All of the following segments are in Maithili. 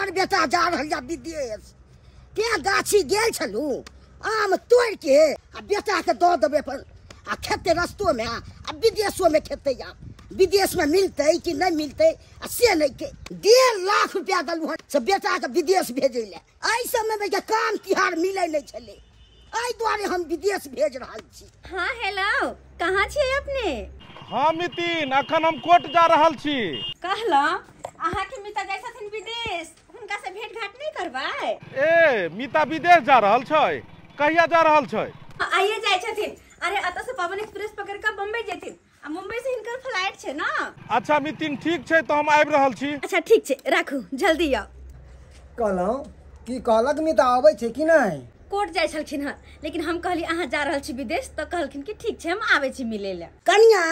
हमर बेटा जा रहल या विदेश ते गाछी गेल छलू आम तोड़ के आ बेटा के दऽ देबै अपन आ खेतै रस्तो में आ विदेशो में खेतै आ विदेश में मिलतै कि नहीं मिलतै आ से नहीं के 1.5 लाख रुपया देलहुँ हन से बेटा के विदेश भेजै लए। एहि समय में जे काम तिहार मिलै नहीं छलै, एहि दुआरे हम विदेश भेज रहल छी। हाँ हेलो, कहाँ छियै अपने? हाँ मितिन, अखन हम कोर्ट जा रहल छी। कहलहुँ अहाँके मिता जाइ छथिन विदेश, हुनका से भेंट घाट नहीं करबै? ए मिता विदेश जा रहल छै? कहिया जा रहल छै? आइए जाइ छथिन। अरे अतऽ से पवन एक्सप्रेस पकड़ के बम्बई जेथिन आ मुंबई से हिनकर फ्लाइट छै ना। अच्छा मितिन ठीक छै, तो हम आबि रहल छी। अच्छा ठीक छै, राखू, जल्दी आउ। कहलहुँ की कहलक मिता आबै छै कि नहि? कोर्ट जाइ छलखिन हँ, लेकिन हम कहली अहाँ जा रहल छी विदेश तऽ कहलखिन कि ठीक छै हम आबै छी मिलै लए। कनिया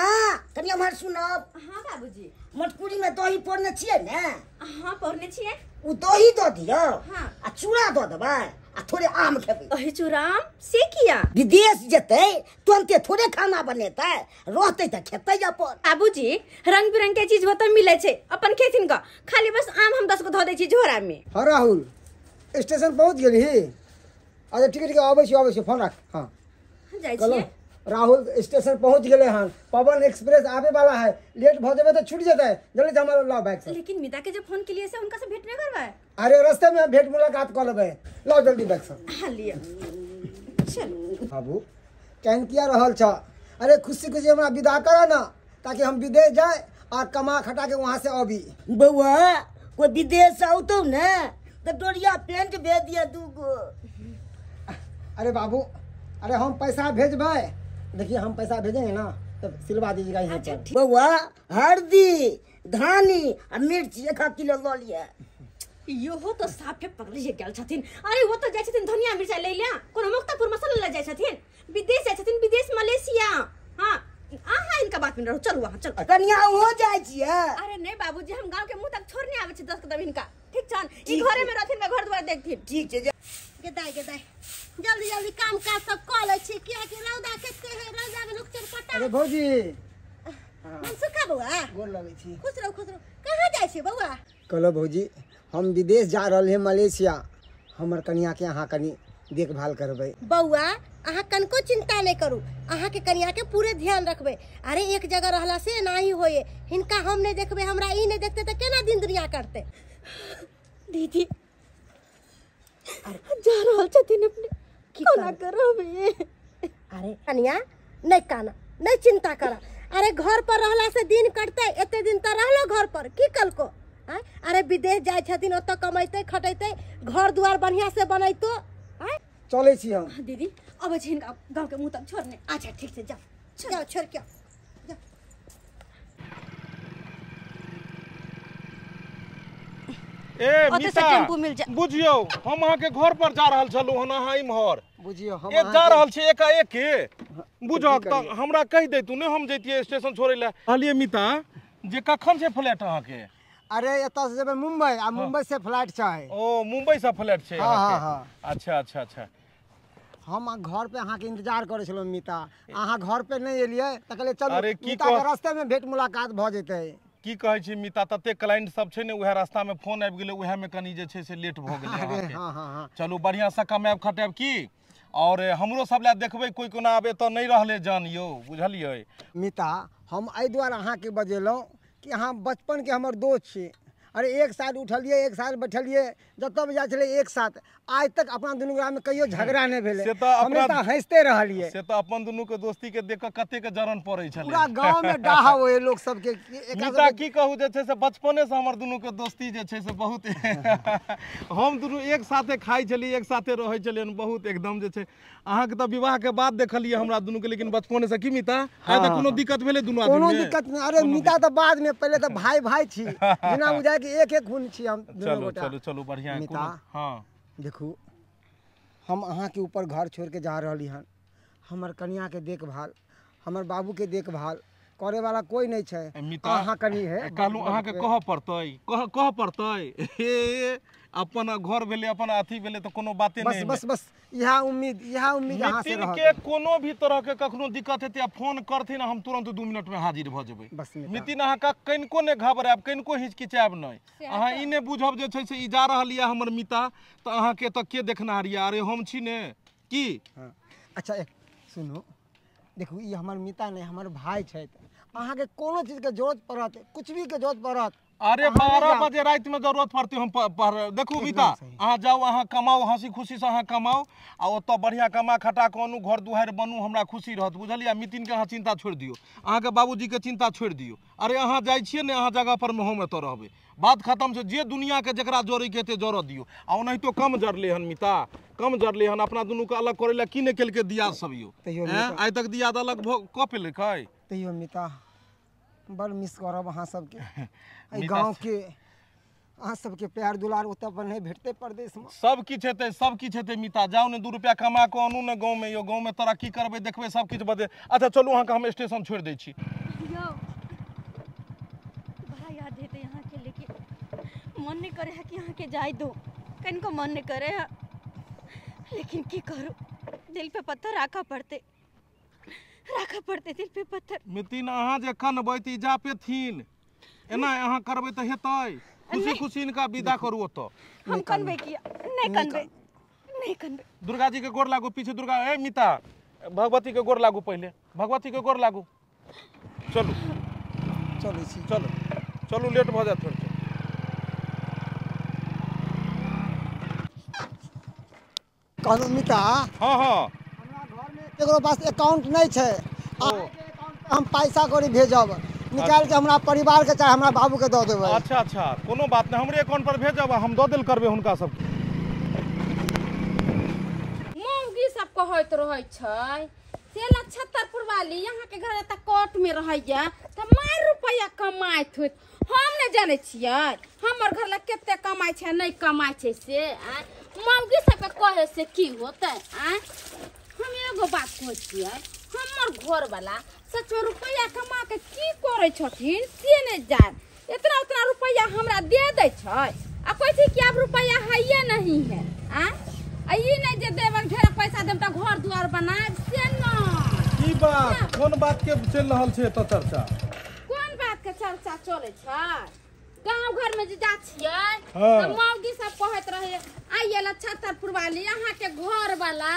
कनिया उम्हर सुनब। हाँ बाबूजी। मटकुरी में दही पौरने छियै ने? हाँ पौरने छियै। ओ दही दऽ दियौ। हाँ। आ चूड़ा दऽ देबै आ थोड़े आम खेबै। दही चूड़ा आम से किया? विदेश जेतै तुरंते थोड़े खाना बनेतै, रहतै तऽ खेतै अपन। बाबूजी रंग बिरंग के चीज ओतऽ मिलै छै, अपन खेथिन ग, खाली बस आम हम 10 गो धऽ दै छी झोरा में। हाँ राहुल, स्टेशन पहुँच गेलही? अच्छा ठीक है ठीक है, आबै छी आबै छी, फोन राख। हाँ जाइ छियै। राहुल स्टेशन पहुँच गेले हन, पवन एक्सप्रेस आबे वाला है, लेट भ जेबै तऽ छूट जेतै, जल्दी से हमरा लाओ बैग सब। लेकिन मिता के जब फोन के लिए से उनका से भेंट नहीं करबै? अरे रास्ते में भेंट मुलाकात कर लेबै, लाओ जल्दी बैग सब। हाँ लिअ, चलू। बाबू केहन किया रहल छ? अरे खुशी खुशी हमरा विदा कर ना, ताकि हम विदेश जाए आ कमा खटा के वहाँ से अबी। बौआ कोई विदेश औतौ ने तऽ डोरिया पेंट भेज दिया दूगो। अरे बाबू, अरे हम पैसा भेजबै, देखिए हम पैसा भेजेंगे ना तो सिलवा दीजिएगा यहाँ पर। बौआ हल्दी धानी आ मिर्ची 1 किलो लऽ लिअ। इहो तो साफे पकड़िए गेल छथिन। अरे वो तो जाइ छथिन धनिया मिर्चा लै लए, कोनो मुक्तापुर मसाला ले जाइ छथिन, विदेश जाइ छथिन, विदेश मलेशिया। हाँ अहाँ इनका बात में रहू, चलू अहाँ चलू। कनिया ओहो जाइ छियै? अरे नहीं बाबूजी, हम गाँव के मुँह तक छोड़ने आबै छी 10 कदम हिनका, ठीक छन? ई घरे में रहथिन, घर दुआर देखथिन। ठीक छै। गेदाय गेदाय जल्दी जल्दी काम काज सब कऽ लै छी, कियाकि रौदा कते है, रौदा में लोक चरपटा। अरे भौजी मनसुखा बौआ गोर लगै छी। खुश रहू खुश रहू। कहाँ जाइ छी बौआ? कहलो भौजी हम विदेश जा रहल है मलेशिया, हमर कनिया के अहाँ कनी देखभाल करबै। बौआ अहाँ कनको चिंता नहीं करू, अहाँ के कनिया के पूरे ध्यान रखबै। अरे एक जगह रहला से नाही होए, हिनका हम नहीं देखबै, हमरा ई नहीं देखते तऽ केना दिन दुनिया करते। दीदी जा रहल छथिन अपने, कोना करब? अरे कनिया नहीं काना, नहीं चिंता कर, अरे घर पर रहला से दिन कटते, एते दिन तऽ रहलो घर पर, की कलको? अरे विदेश जाइ छथिन, ओतऽ कमैते खटैते, घर दुआर बढ़िया से बनैतो। चलै छी हम। दीदी अबै छी हिनका गाँव के मुँह तक छोड़ने। अच्छा ठीक छै, जाओ जाओ छोड़ के आओ। ए मिता टेम्पू मिल जाए। बुझियौ हम अहाँ के घर पर जा रहल छलहुँ हन, अहाँ इम्हर बुझियौ हम ए जा रहल छी एकाएक बुझक तऽ हमरा कहि दैतू ने, हम जैतियै स्टेशन छोड़ै लए। कहलियै मिता जे कखन छै फ्लाइट अहाँ के? अरे एतऽ से जेबै मुंबई आ मुंबई से फ्लाइट छै। ओ मुंबई से फ्लाइट छै? हाँ हाँ हाँ। अच्छा अच्छा अच्छा। हम घर पे अहाँ के इंतजार करै छलहुँ मिता, अहाँ घर पे नहीं एलियै तऽ कहलियै चलू मिता के रास्ते में भेंट मुलाकात भऽ जेतै। की कहै छी मिता, तते क्लाइंट सब छै ने, उएह रास्ता में फोन आबि गेलै, उएह में कनी जे छै से लेट भऽ गेलै अहाँके। हाँ हाँ हाँ। चलू बढ़िआँ से कमायब खटायब की, और हमरो सब लए देखबै कोई कोना आब एतऽ नहि रहलै जान यौ, बुझलियै? मिता हम एहि दुआरे अहाँके बजेलहुँ कि अहाँ बचपनके हमर दोस्त छी। अरे एक साथ उठलियै, एक साथ बैठलियै, जतऽ भी जाइ छलै एक साथ, आज तक अपना दुनू गोटामे कहियो झगड़ा नहि भेलै, हमेशा हँसिते रहलियै। से तऽ अपन दुनू के दोस्ती के देख कऽ कते के जरन पड़ै छलै, पूरा गाँव में डाह होए लोक सबके। मिता की कहू जे छै से बचपने से हमर दुनू के दोस्ती जे छै से बहुत हम दुनू एक साथे खाइ छलियै, एक साथे रहै छलियै, बहुत एकदम जे छै। अहाँके तऽ विवाह के बाद देखलियै हमरा दुनू के, लेकिन बचपने से की मिता आइ तक कोनो दिक्कत भेलै दुनू आदमी में? कोनो दिक्कत नहि। अरे मिता तऽ बाद में, पहिले तऽ भाई भाई छी, जेना बुझाय कि एक एक खून छी हम दुनू गोटा। चलू चलू बढ़िया है। मिता हाँ देखू हम अहाँ के ऊपर घर छोड़ के जा रहली हन, हमर कनिया के देखभाल, हमर बाबू के देखभाल, करे वाला कोई नहीं छै। अहाँ कनी है कहलहुँ अहाँके कहऽ पड़तै, कहऽ पड़तै। हे अपन घर भेलै, अपन अथी भेलै तऽ कोनो बाते नहि। बस बस बस इएह उम्मीद, इएह उम्मीद अहाँ से रहत। के कोनो भी तरह के कखनो दिक्कत हेतै आ फोन करथिन, हम तुरंत 2 मिनट में हाजिर भऽ जेबै। नितिन अहाँके कनिको नहि घबरायब, कनिको हिचकिचायब नहि। अहाँ ई नहि बुझब जे छै से ई जा रहल यऽ हमर मिता तऽ अहाँके एतऽ के देखनाहार यऽ, अरे हम छी ने की। अच्छा एक सुनू, देखू ई हमर मिता नहि हमर भाय छथि। अहाँके कोनो चीजके जरूरत पड़त, कुछ भी के जरूरत पड़त, अरे 12 बजे राति में जरूरत पड़तै हम पर। देखू मिता अहाँ जाउ, अहाँ कमाउ, हंसी खुशी से अहाँ कमाउ आ ओतऽ बढ़िआँ कमा खटा कऽ आनू, घर दुआरि बनू, हमरा खुशी रहत बुझलियै। मितिन के अहाँ चिंता छोड़ि दियौ, अहाँके बाबूजीके चिंता छोड़ि दियौ। अरे अहाँ जाइ छियै ने, अहाँ जगह पर में हम एतऽ रहबै, बात खत्म छै। जे दुनियाके जकरा जड़ैके हेतै जरऽ दियौ। आ ओनाहितो कम जरलै हन मिता, कम जरलै हन। अपना दुनूके अलग करै लए की नहि केलकै दियाद सब यौ, आइ तक दियाद अलग कऽ पेलकै। तैयो मिता बड़ मिस करब अहाँ सबके, एहि गाँवके अहाँ सबके प्यार दुलार ओतऽ पर नहि भेटतै परदेशमे। सब किछु हेतै, सब किछु हेतै मिता। जाउ ने 2 रुपया कमा कऽ आनू ने गाँवमे यौ, गाँवमे तरक्की करबै देखबै सब किछु बदल। अच्छा चलू अहाँके हम स्टेशन छोड़ि दै छी। यौ बड़ा याद हेतै अहाँके, लेकिन मन नहि करे है कि अहाँके जाय दो, कनिको मन नहि करे है, लेकिन की करू, दिल पे पत्थर राखऽ पड़तै, राखऽ पड़तै दिल पे पत्थर। मितिन अहाँ जे कनबै तऽ ई जा पेथिन, एना अहाँ करबै तऽ हेतै। खुशी खुशी इनका विदा करू ओतऽ। हम कनबै किया? नहि कनबै, नहि कनबै। दुर्गा जी के गोर लागू पीछे, दुर्गा ए मिता भगवती के गोर लागू, पहिले भगवती के गोर लागू। चलू चलै छी, चलू चलू, लेट भऽ जायत थोड़े। कहलहुँ मिता, हाँ हाँ, हमरा घरमे केकरो पास अकाउंट नहि छै, हम पैसा कौड़ी भेजब निकाल के हमरा परिवार के चाहे हमरा बाबू के दऽ देबै। अच्छा अच्छा कोनो बात नहि, हमरे अकाउंट पर भेजब, हम दऽ देल करबै हुनका सबके। मौगी सब कहैत रहै छै से लक्षतरपुर वाली यहाँ के घर एतऽ कोर्ट में रहैया तऽ मारि रुपैआ कमाइत होइत, हम नहि जानै छियै हमर घर लग कते कमाइ छै नहि कमाइ छै से। मौगी सबके कहे से की होतै? आँय हम एगो बात कहै छियै, हमर घरवाला सच में रुपैआ कमा के की करै छथिन से नहि जान। इतना उतना रुपैआ हमरा दे दै छै आ कहै छै कि आब रुपैआ है नहीं है। आँय आ ई नहि जे देबक ढेर पैसा देब तऽ घर दुआर बनायब से नहि। की बात, कोन बात के चलि रहल छै एतऽ चर्चा? कोन बात के चर्चा चलै छै? गाँव घर में जे जा छियै तऽ मौगी सब कहैत रहै आइए लक्षतरपुर वाली अहाँ के घर वाला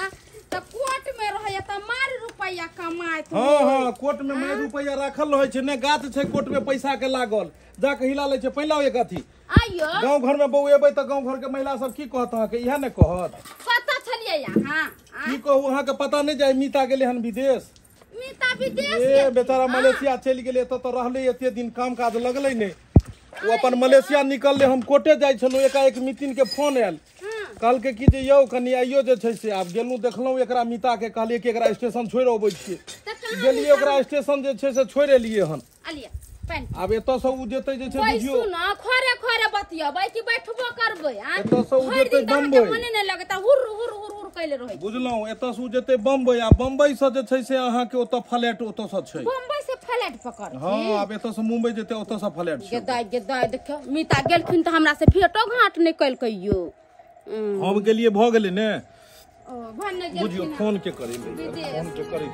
तऽ कोर्ट में रहैया तऽ मारि रुपैआ कमाइत। हाँ हाँ, कोर्ट में मारि रुपैआ राखल रहै छै ने, गाछ छै कोर्ट में पैसा के लागल, जाके हिला लै छै। पहिला एक अथी आइयो गाँव घर में बौएबै तऽ गाँव घर के महिला सब की कहत अहाँके, इएह ने कहत। कतऽ छलियै अहाँ? की कहू अहाँके पता नहि जाय, मिता गेलै हन विदेश। मिता विदेश? ए बेचारा मलेशिया चलि गेलै, एतऽ तऽ रहलै एते दिन, काम काज लगलै नहि, ओ अपन मलेशिया निकललै। हम कोटे जाइ छलहुँ, एकाएक मितिन के फोन आयल, कहलकै कि जे यौ कनि आइयो जे छै से। आब गेलहुँ देखलहुँ एकरा मिता के, कहलियै कि एकरा स्टेशन छोड़ि अबै छियै, गेलियै ओकरा स्टेशन जे छै से छोड़ि एलियै हन। आब एतऽ से उ जेतै जे छै बुझियौ न, खरे खरे बतियबै कि बैठबो करबै? एतऽ से उ जेतै बम्बई, मने नहि लगता, हुर हुर हुर हुर कैले रहै बुझलहुँ। एतऽ से उ जेतै बम्बई, आ बम्बई से जे छै से अहाँके ओतऽ फ्लैट ओतऽ से छै, बम्बई से फ्लैट पकड़। हाँ आब एतऽ से मुंबई जेतै ओतऽ से फ्लैट छै। गेदाइ गेदाइ देखियौ मिता गेलखिन तऽ हमरा से भेटो घाट नहि केलकै यौ। हम गेलियै भऽ गेलै ने, बुझियौ फोन के करै, फोन के करै,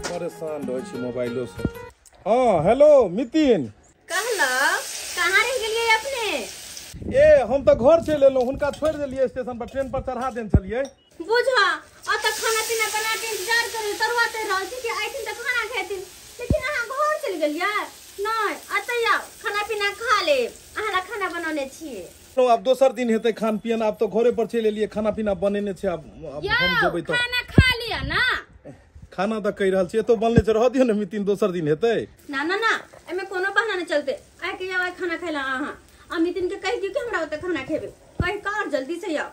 परेशान रहै छी मोबाइलो से। हाँ हेलो मितिन, कहलहुँ कहाँ रहि गेलियै अपने? ए हम तऽ घर चलि एलहुँ, हुनका छोड़ि देलियै स्टेशन पर, ट्रेन पर चढ़ा देने छलियै। बुझा ओतऽ खाना पीना बना के इंतजार करू, तरुआ तरि रहल छी कि अयथिन तऽ खाना खेथिन, लेकिन अहाँ घर चलि गेलियै। नहि एतऽ आउ, खाना पीना खा लेब, अहाँ लए खाना बनौने छियै। आब दोसर दिन हेतै खान पियन, आब तऽ घरे पर चलि एलियै, खाना पीना बनेने छै, आब हम जेबै तऽ खाना खा लिअ ना। खाना तऽ कहि रहल छी एतौ बनले छै, रह दियौ ने मितिन, दोसर दिन हेतै। ना ना ना, एहिमे कोनो बहाना नहि चलतै। आइ के आउ, आइ खाना खाइ लए अहाँ, आ मितिन के कहि दियौ कि हमरा ओतऽ खाना खेबै, कहि कऽ और जल्दी से आउ।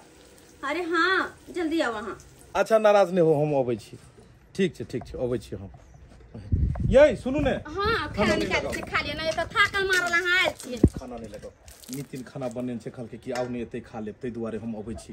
अरे हाँ जल्दी आउ अहाँ। अच्छा नाराज नहि हो, हम अबै छी। ठीक छै ठीक छै, अबै छी हम। यै सुनू ने, हाँ खाना निकाल के खा लिअ, नहि तऽ थाकल मारल अहाँ आयल छियै। खाना नहि लगाउ, नितिन खाना बनेने छै, कहलकै कि आउ ने एतै खा लेब, ताहि दुआरे हम अबै छी।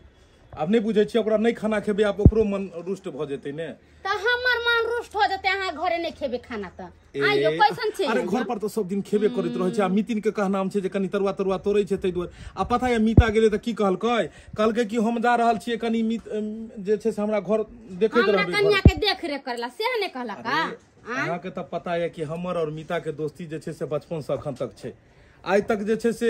आब नहि बुझै छियै ओकरा नहि खाना खेबै, आब ओकरो मन रुष्ट भऽ जेतै ने। तऽ हमर मन रुष्ट रुष्ट हो जते अहाँ घरे नै खेबे खाना त। आइयो कैसन छै? अरे घर पर त सब दिन खेबे करैत रहै छै। आ मितिन के कहनाम छै जे कनी तरुआ तरुआ तोड़ै छै तै दुआरे। आ पता ये मीता गेलै त की कहलकै? कहलकै कि हम जा रहल छियै कनी जे छै से हमरा घर देखैत रहबै। हमरा कन्या के देख रेख करला से नै कहलक। अहाँ के त पता ये कि हमर और मीता के दोस्ती जे छै से बचपन से अखन तक छै। आइ तक जे छै से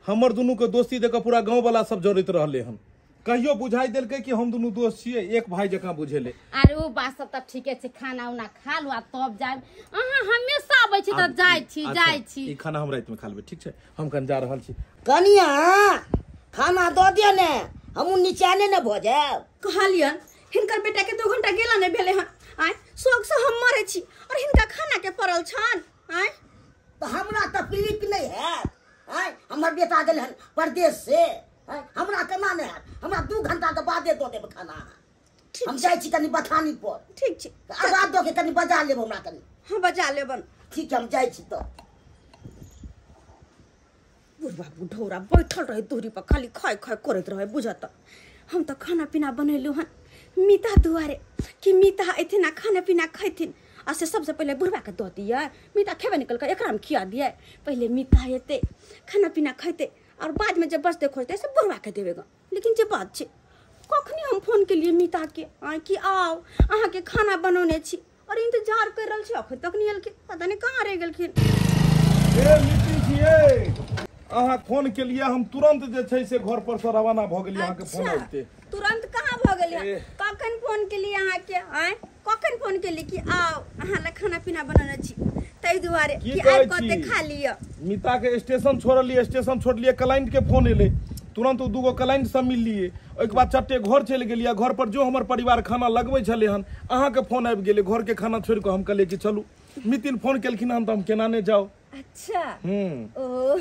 हमर दुनू के दोस्ती देख पूरा गांव वाला सब जड़ैत रहले हन। कहियो बुझाई देलकै कि हम दुनू दोस्त छियै, एक भाई जकाँ बुझेले। अरे ओ बात सब त ठीके छै, खाना उना खा लू आ तब जायब। अहाँ हमेशा आबै छी त जाइ छी जाइ छी। ई खाना हम राति में खा लेबै, ठीक छै? हम कन जा रहल छी। कनिया खाना दऽ दिअ ने, हमहूँ निचाने ने भऽ जायब। कहलियन हिनकर बेटा के 2 घंटा गेला नहि भेलै हन। आँय शौक से हम मरै छी और हिनका खाना के पड़ल छन। आँय तऽ हमरा तकलीफ नहि हैत। आँय हमर बेटा गेल हन परदेश से, हमरा केना नहि हैत? हमरा 2 घंटा के बादे दऽ देब खाना। हम जाइ छी कनि बथानी पर। ठीक छै, आवाज दऽ के कनि बजा लेब हमरा कनि। हाँ बजा लेबन। ठीक छै, हम जाइ छी। तऽ बुढ़वा बुढ़ौरा बैठल रहे दूरी पर, खाली खाय खाय करैत रहे बुझत। हम तऽ खाना पीना बनेलहुँ हन मीता दुआरे कि मीता अयथिन आ खाना पीना खैथिन। आ से सबसे पहिले बुढ़वा के दऽ दियै, मीता खेबे नहि केलकै, एकरामे खिया दियै। पहिले मीता एतै खाना पीना खैतै और बाद में जब बचते खोजते से बुढ़वा के देबे ग। लेकिन जे बात छै, कखनी हम फोन केलियै मीता के आँ कि आउ अहाँके खाना बनौने छी और इंतजार कर रहल छी, अखन तक नहि एलखिन, पता नहि कहाँ रहि गेलखिन। ए मितिन छियै, अहाँ फोन केलियै हम तुरंत जे छै से घर पर से रवाना भऽ गेलियै। अहाँके फोन आबिते तुरंत कहाँ भऽ गेलियै? कखन फोन केलियै अहाँके? आँय कखन फोन केलियै कि आउ अहाँ लए खाना पीना बनौने छी, ताहि दुआरे कि आबि कऽ खा लिअ। मीता के स्टेशन छोड़लियै, स्टेशन छोड़लियै क्लाइंट के फोन एलै, तुरंत ओ 2 गो क्लाइंट से मिललियै। ओहिके बाद चट्टे घर चलि गेलियै। घर पर जो हमर परिवार खाना लगबै छलै हन, अहाँके फोन आबि गेलै। घर के खाना छोड़ि कऽ हम कहलियै कि चलू। मितिन फोन केलखिन हन तऽ हम केना नहि जाउ। अच्छा ओ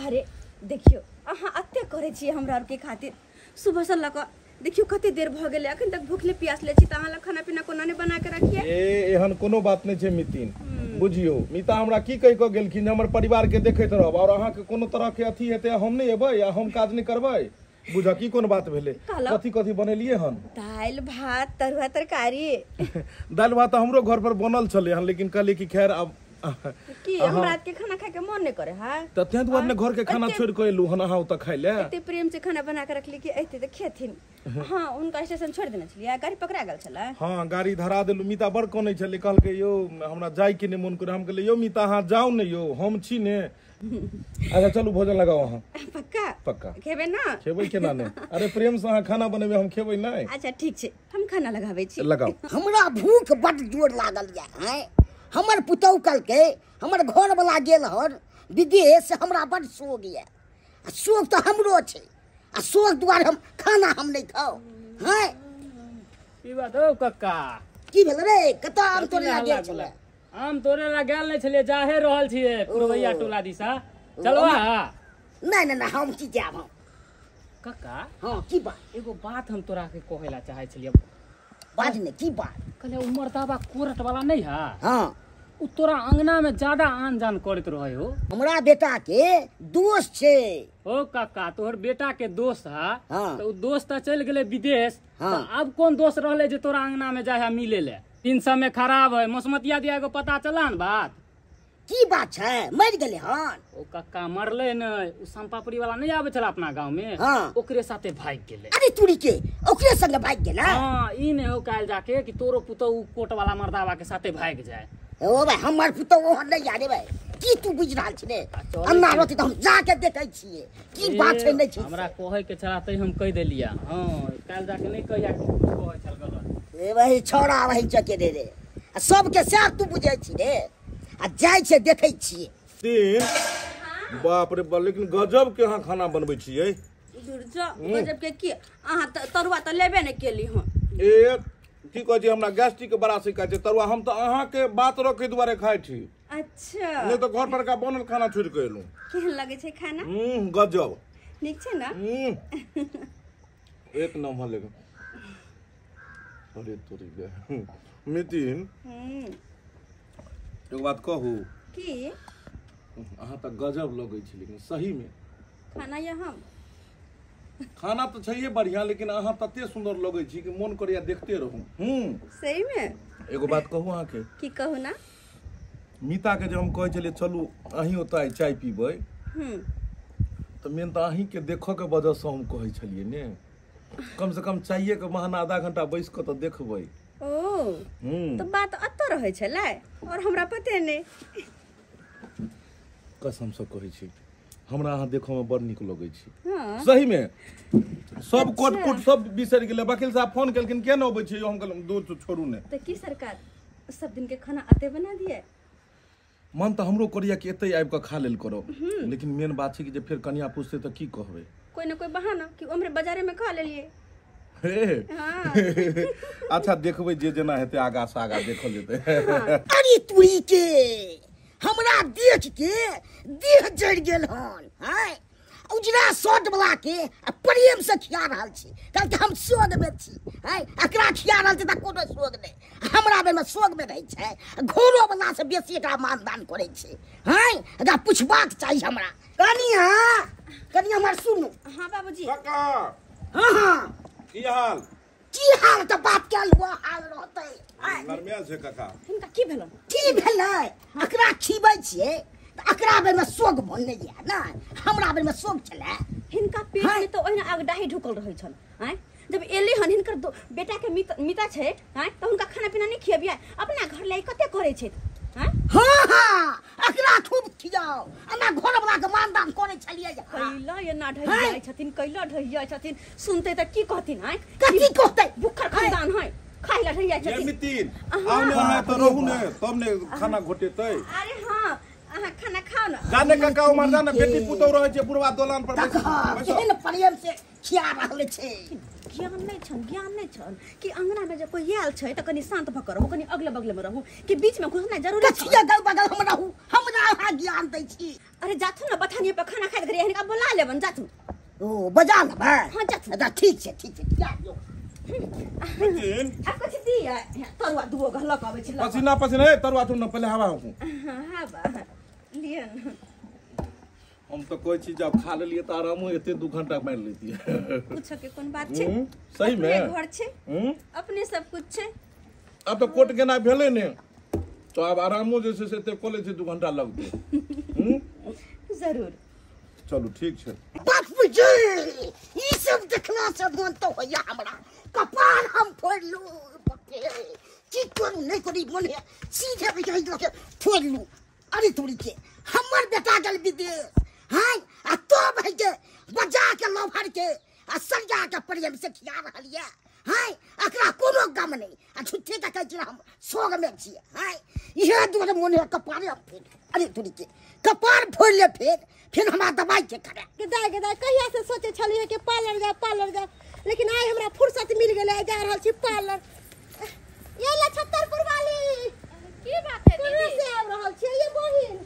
अरे देखियौ अहाँ एते करै छियै हमरा आरके खातिर, सुबह से लऽ कऽ देखियौ कते देर भऽ गेलै, अखन तक भूखले प्यासले छी, तऽ अहाँ लए खाना पीना कोना नहि बना के रखियै? ए एहन कोनो बात नहि छै मितिन, बुझियौ मीता हमरा की कहि कऽ गेलखिन, हमर परिवार के देखैत रहब और अहाँके कोनो तरह के अथी हेतै हम नहि एबै आ हम काज नहि करबै। बुझ की कोन बात भेलै? कथी कथी बनेलियै हन? दालि भात तरुआ तरकारी। दालि भात हमरो घर पर बनल छलै हन, लेकिन कहलियै कि खैर आब की हम रात के खाना खाय के मन नहीं करे है, त तें दुआरे ने घर के खाना छोड़ के एलु हन अहाँ ओतऽ खाय ले। एते प्रेम से खाना बना के रखली कि एते त खेथिन। हां उनका स्टेशन छोड़ देने छलियै, गाड़ी पकड़ा गेल छलै। हां गाड़ी धरा देलु। मीता बड़ कोनै छलै, कहलकै यौ हमरा जाय के नै मन करे। हम कहलियै यौ मीता अहाँ जाउ ने यौ, हम छी ने। अच्छा चलू भोजन लगाओ अहाँ। पक्का? पक्का खेबै ना? खेबै केना नै? अरे प्रेम से अहाँ खाना बनेबै हम खेबै नै। अच्छा ठीक छै, हम खाना लगाबै छी। लगाओ। हमरा भूख बड जोर लागल या। हैं हमर पुतहु कहलकै हमर घरवला गेल हन विदेश, हमरा बड शोक यऽ। आ शोक तऽ हमरो छै, आ शोक दुआरे हम खाना हम नहि खाउ। हैं की बात हौ कक्का? की भेल रे? कतऽ आम तोड़े ला गेल छलै? आम तोड़े ला गेल नहि छलियै, जाहे रहल छियै पुरवैया टोला दिशा। चलवा? नहि नहि नहि, हम की जायब हम। कक्का हाँ की बात? एगो बात हम तोरा के कहै ला चाहै छलियै। बाज ने, की बात? कहले उ मर्दाबा कोरट वाला नहीं है? हाँ उ तोरा अंगना में ज्यादा आन जान करत रहे हो। हमरा बेटा के दोस्त छै। ओ काका तोहर बेटा के दोस्त है? हाँ। तो उ दोस्त चल गेले विदेश। हाँ। तो अब कौन दोस्त रहले जे तोरा अंगना में जाए मिले ले? दिन समय खराब है, मौसमतिया दिया को पता चला न बात। की बात छै? मर गेले हन? ओ कक्का मरले नै, उ समपापड़ी वाला नहीं आवे छला अपना गांव में। हाँ। ओकरे साथे भाग गेले। अरे तुरी के ओकरे संगे भाग गेले? हां ई नै हो काल जाके कि तोरो पुतौ उ कोट वाला मर्दावा के साथे भाग जाए। ओ भाई हमर पुतौ ओहन नहीं यारे भाई, की तू बुझ रहल छी रे? अन्ना रहती त हम जाके देखै छियै की बात छै नै छै। हमरा कहै के छला तै हम कहि देलिया। हां काल जाके नै कहिया कि कुछ कहै छल गलत। ए भाई छोड़ा वही चके रे रे, आ सबके सैह तू बुझै छी रे। आ जाइ छै देखै छियै। तीन बाप रे बाप, लेकिन गजब के अहाँ खाना बनबै छियै। दुर्जा गजब के की? अहाँ तरुआ त लेबे नै केली हन। ए की कहै छी, हमरा गैस्ट्रिक के बड़ा शिकायत छै। तरुआ हम तऽ अहाँके बात रखै दुआरे खाइ छी। अच्छा नहि तऽ घर पर का बनल खाना छोड़ि के एलहुँ। केहन लगै छै खाना? गजब नीक छै ना? एक नंबर। लेकिन अरे तोरी गे मितिन, एक बात कहू? की? अहाँ तऽ गजब लगै छी, लेकिन सही में खाना या हम खाना तो छैहे बढ़िया, लेकिन अहाँ तते सुंदर लगै छी कि मोन करैया देखते रहू। सही में एगो बात कहू अहाँके? की कहू ना? मीता के जे हम कहै छलियै चलू अहीं ओतऽ चाय पीबै, तऽ मेन तऽ अहीं के देखऽ के वजह से हम कहै छलियै ने, कम से कम चाय के बहाना आधा घंटा बैस कऽ तऽ देखबै। ओ तो बात अतऽ रहै छलै और हमरा पते नहि। कसम से कहै छी, हमरा अहाँ देखऽ में बड़ नीक लगै छी। सही में सब कोट कोट सब बिसरि गेलै। वकील साहब फोन केलखिन किया नहि अबै छी, हम कहलहुँ दूर छोड़ू ने। तऽ की सरकार सब दिन के खाना अते बना दिए? मन तऽ हमरो करैया कि एतै आबि कऽ खा लेल करब, लेकिन मेन बात छै कि जे फेर कनिया पूछतै तऽ की कहबै? कोई ना कोई बहाना कि ओमरे बाजारे में खा लेलिए। हे अच्छा देखबै जे जेना हेतै आगा से आगा देखल जेतै। अरे तुरी के हमरा देख के देह जरि गेल हन। हैं उजरा शर्ट वाला के प्रेम से खिया रहल छी, कहलकै हम सोग में छी। हैं एकरा खिया रहल छी तऽ कोनो सोग नहि, हमरा बेर में सोग में रहै छै। घोरो वाला से बेसी एकरा मानदान करै छै। हैं एकरा पुछबाक चाही हमरा। कनिया कनिया हमर सुनू। हाँ बाबूजी। काका। हाँ हाँ। की हाल? की हाल तऽ बात कयल हुआ हाल रहतै। नरमिया छै काका। हिनका की भेलन? की भेलै? एकरा खिबै छियै तऽ एकरा बेर में सोग बनलै या ना, हमरा बेर में सोग छलै। हिनका पेट में तऽ ओहिना अगडाही ढुकल रहै छल। आँय जब एलै हन हिनकर बेटा के मिता छै, आँय तऽ हुनका खाना पीना नहि खियबियै, अपना घर लए कते करै छै? आँय हाँ हाँ एकरा खूब खियाओ, हमरा घर वाला के मानदान करै छलियै। कैला एना ढहि जाइ छथिन, कैला ढहि जाइ छथिन, सुनते तऽ की कहथिन? आँय कथी कहतै? भुक्खर खानदान है, खाइ ला ढहि जाइ छथिन। मितिन आउ ने अहाँ तऽ रहू ने तब ने खाना घोटेतै। अरे हाँ अहाँ खाना खाउ ना। जाने काका उमर जाने बेटी पुतोह रहै छै बुढ़वा दोलान पर बैसल। केहन प्रेम से खिया रहल छै। ज्ञान नहि छन, ज्ञान नहि छन कि अंगना में जे कोई आयल छै तऽ कनि शांत भऽ कऽ रहू, कनि अगले बगले में रहू, कि बीच में घुसनाइ जरूरी छै? कथी अगल बगल हम रहू, हमरा अहाँ ज्ञान दै छी। अरे जाथु ना बथानी पर खाना खाइत घड़ी हिनका बोला लेबन, जाथु। ओ बजा लेबै? हाँ जाथु। अच्छा ठीक छै ठीक छै, जा दियौ। मितिन आब कथी दियै? तरुआ दुओ गो लऽ कऽ अबै छी। पसीना पसीना ए तरुआ तू न पहिले हवा होकू। हाँ हवा लिअ न। हम तऽ कहै छी जब खा लेलियै तऽ आरामो एते 2 घंटा मारि लेतियै। कुछो के कोन बात छै, सही में घर छै, अपने सब कुछ छै। आब तऽ कोर्ट गेनाइ भेलै ने, तो आब आरामो जे छै से एते कऽ लै छै 2 घंटा लगतै। जरूर चलू ठीक छै। बापूजी ई सब देखला से मन तऽ होइया हमरा कपार हम फोड़लू। की करू नहि करू मन है सीधे लके फोड़लू। अरे तोरी के हमर बेटा गेल विदेश, हैं आ तब है के बजा के लौभर के आ सरिया के प्रेम से खिया रहल ये। हैं एकरा कोनो गम नहीं, आ झूठे के कहै छी हम सोग में छियै। हैं इहे दुआरे मन है कपारे हम फोड़। अरे तोरी के कपार फोड़ ले फेर फिर हमरा दवाई के करे। गेदाय गेदाय कहिया से सोचे छलियै कि पार्लर जाय पार्लर जाय, लेकिन आइ हमरा फुर्सत मिल गेलै, जा रहल छी पार्लर। ये ले छत्तरपुर वाली। की बात है दीदी? से आबि रहल छियै ये बहिन?